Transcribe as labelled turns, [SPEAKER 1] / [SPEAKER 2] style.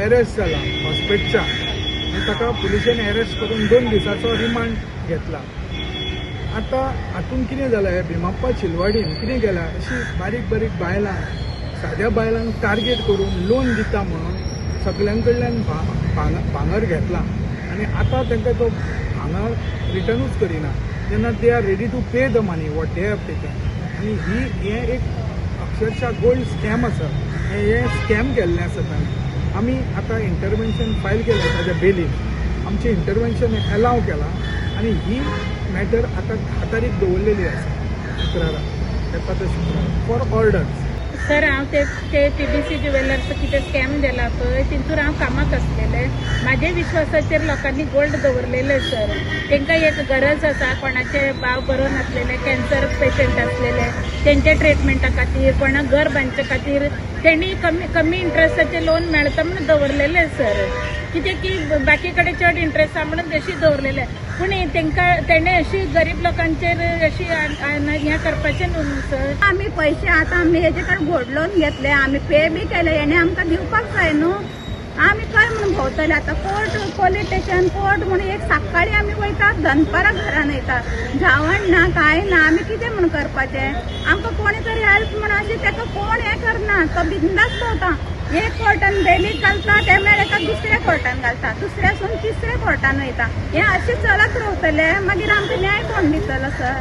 [SPEAKER 1] Arrest जाला हॉस्पेटच्या आनी ताका पुलिशेन अरेस्ट करून 2 दिसाचो रिमांड घेतला. आतां हातून कितें जालां, हे भीमाप्पा चिलवाडीन कितें केलां, अशी बारीक बारीक बायलां, साद्या बायलांक टार्गेट करून लोन दिता म्हणून सगल्यां कडल्यान भांगर घेतलां आनी आतां तांकां तो भांगर रिटर्नूच करिना जेन्ना they are ready to pay the money what they have taken. आनी ही हें एक अक्षरशा गोल्ड स्कॅम आसा. हें हें स्कॅम केल्लें आसा ताणें. आमी आतां इंटरवेन्शन फायल केलें ताच्या बेलीर. आमचें इंटरवेन्शन एलाव केलां आनी ही मॅटर आतां 10 तारीख दवरलेली आसा, शुक्रारा, येता त्या शुक्रारा फॉर ऑर्डर्स.
[SPEAKER 2] सर, हांव ते ते टीबीसी ज्युवेलर्स कितें स्कॅम जाला पळय, तितूर हांव कामाक आसलेलें. म्हाजे विश्वासाचेर लोकांनी गोल्ड दवरलेले सर. तांकां एक गरज आसा, कोणाचे भाव बरो नासलेले, कॅन्सर पेशंट आसलेले, तेंच्या ट्रिटमेंटा खातीर, कोणाक घर बांदचे खातीर तेणी कमी कमी इंट्रस्टाचेर लोन मेळटा म्हणून दवरलेले सर. कितें की बाकी कडेन चड इंट्रस्ट आहा म्हणून तशी दवरलेले. पूण तांकां तेणें अशी गरीब लोकांचेर अशी हें करपाचें न्हू सर.
[SPEAKER 3] आमी पयशे आतां आमी हेजे कडेन गोल्ड लोन घेतले, आमी पे बी केले. हेणे आमकां दिवपाक जाय न्हू. आमी खंय म्हणून भोंवतले आतां? कोर्ट, पोलीस स्टेशन, कोर्ट म्हणून एक सकाळी आमी वयतात, दनपारां घरान येता. जेवण ना, कांय ना. आमी कितें म्हूण करपाचें? आमकां कोणी तरी हेल्प म्हण अशें. ताका कोण हें करना. तो बिंदास भोंवता. एक कोर्टान बेलीक घालता, ते मेळ्ळे दुसऱ्या कोर्टान घालता, दुसऱ्यासून तिसऱ्या कोर्टान वयता. हें अशें चलत रावतलें, मागीर आमकां न्याय कोण दितलो सर?